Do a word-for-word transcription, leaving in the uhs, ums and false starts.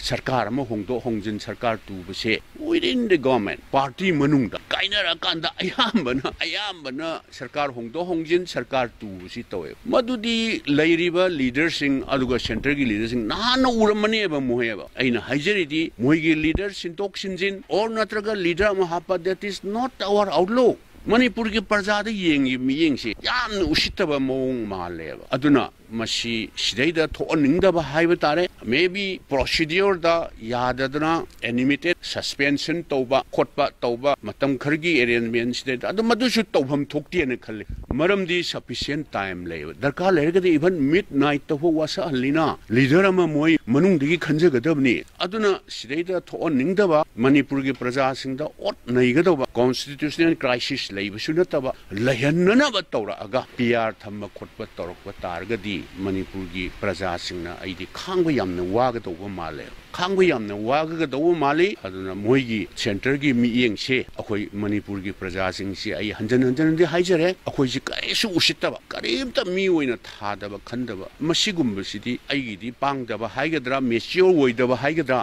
ꯁꯔꯀꯥꯔ ꯑꯃ ꯍꯣꯡꯗꯣꯛ ꯍꯣꯡꯖꯤꯟ, ꯁꯔꯀꯥꯔ ꯇꯨꯕꯁꯦ within the government party ꯃꯅꯨꯡꯗ ꯀꯥꯏꯅꯔꯀꯥꯟꯗ ꯑꯌꯥꯝꯕꯅ, ꯑꯌꯥꯝꯕꯅ ꯁꯔꯀꯥꯔ ꯍꯣꯡꯗꯣꯛ ꯍꯣꯡꯖꯤꯟ, ꯁꯔꯀꯥꯔ ꯇꯨꯕꯁꯤ ꯇꯧꯋꯦꯕ꯫ ꯃꯗꯨꯗꯤ ꯂꯩꯔꯤꯕ leaderꯁꯤꯡ ꯑꯗꯨꯒ centreꯒꯤ leaderꯁꯤꯡ ꯅꯍꯥꯟꯅ ꯎꯔꯝꯃꯅꯦꯕ ꯃꯣꯏ ꯍꯥꯏꯕ꯫ ꯑꯩꯅ ꯍꯥꯏꯖꯔꯤꯗꯤ ꯃꯣꯏꯒꯤ leader ꯁꯤꯟꯗꯣꯛ ꯁꯤꯟꯖꯤꯟ or ꯅꯠꯇ꯭ꯔꯒ leader ꯑꯃ ꯍꯥꯞꯄ, that is not our outlook꯫ ꯃꯅꯤꯄꯨꯔꯒꯤ ꯄ꯭ꯔꯖꯥꯗ ꯌꯦꯡꯉꯤꯕ ꯃꯤꯠꯌꯦꯡꯁꯤ ꯌꯥꯝꯅ ꯎꯁꯤꯠꯇꯕ ꯃꯑꯣꯡ ꯃꯥꯜꯂꯦꯕ꯫ ꯑꯗꯨꯅ ꯃꯁꯤ ꯁꯤꯗꯩꯗ ꯊꯣꯛꯍꯟꯅꯤꯡꯗꯕ ꯍꯥꯏꯕ ꯇꯥꯔꯦ꯫ Maybe procedureꯗ ꯌꯥꯗꯗꯅ animated suspension ꯇꯧꯕ ꯈꯣꯠꯄ ꯇꯧꯕ ꯃꯇꯝ ꯈꯔꯒꯤ arrangement ꯁꯤꯗꯩꯗ ꯑꯗꯨ ꯃꯗꯨꯁꯨ ꯇꯧꯐꯝ ꯊꯣꯛꯇꯦꯅ ꯈꯜꯂꯤ꯫ ꯃꯔꯝꯗꯤ sufficient time ꯂꯩꯕ꯫ ꯗꯔꯀꯥꯔ ꯂꯩꯔꯒꯗꯤ even midnight ꯇꯐꯥꯎ ꯋꯥꯁꯛꯍꯜꯂꯤꯅ꯫ Leader ꯑꯃ ꯃꯣꯏ ꯃꯅꯨꯡꯗꯒꯤ ꯈꯟꯖꯒꯗꯕꯅꯤ꯫ ꯑꯗꯨꯅ ꯁꯤꯗꯩꯗ ꯊꯣꯛꯍꯟꯅꯤꯡꯗꯕ, ꯃꯅꯤꯄꯨꯔꯒꯤ ꯄ꯭ꯔꯖꯥꯁꯤꯡꯗ ꯑꯣꯠ ꯅꯩꯒꯗꯧꯕ, constitutional crisis ꯂꯩꯕꯁꯨ ꯅꯠꯇꯕ, ꯂꯩꯍꯟꯅꯅꯕ ꯇꯧꯔꯛꯑꯒ PR ꯊꯝꯕ ꯈꯣꯠꯄ ꯇꯧꯔꯛꯄ ꯇꯥꯔꯒꯗꯤ ꯃꯅꯤꯄꯨꯔꯒꯤ ꯄ꯭ꯔꯖꯥꯁꯤꯡꯅ ꯑꯩꯗꯤ ꯈꯥꯡꯕ ꯌꯥꯝꯅ ꯋꯥꯒꯗꯧꯕ ꯃꯥꯜꯂꯦ꯫ ꯈꯥꯡꯕ ꯌꯥꯝꯅ ꯋꯥꯒꯗꯧꯕ ꯃꯥꯜꯂꯤ꯫ ꯑꯗꯨꯅ ꯃꯣꯏꯒꯤ centreꯒꯤ ꯃꯤꯠꯌꯦꯡꯁꯦ ꯑꯩꯈꯣꯏ ꯃꯅꯤꯄꯨꯔꯒꯤ ꯄ꯭ꯔꯖꯥꯁꯤꯡꯁꯤ ꯑꯩ ꯍꯟꯖꯟ ꯍꯟꯖꯟꯅꯗꯤ ꯍꯥꯏꯖꯔꯦ, ꯑꯩꯈꯣꯏꯁꯤ ꯀꯔꯤꯁꯨ ꯎꯁꯤꯠꯇꯕ, ꯀꯔꯤꯝꯇ ꯃꯤ ꯑꯣꯏꯅ ꯊꯥꯗꯕ ꯈꯟꯗꯕ, ꯃꯁꯤꯒꯨꯝꯕꯁꯤꯗꯤ ꯑꯩꯒꯤꯗꯤ ꯄꯥꯡꯗꯕ ꯍꯥꯏꯒꯗ꯭ꯔꯥ, mature ꯑꯣꯏꯗꯕ ꯍꯥꯏꯒꯗ꯭ꯔꯥ,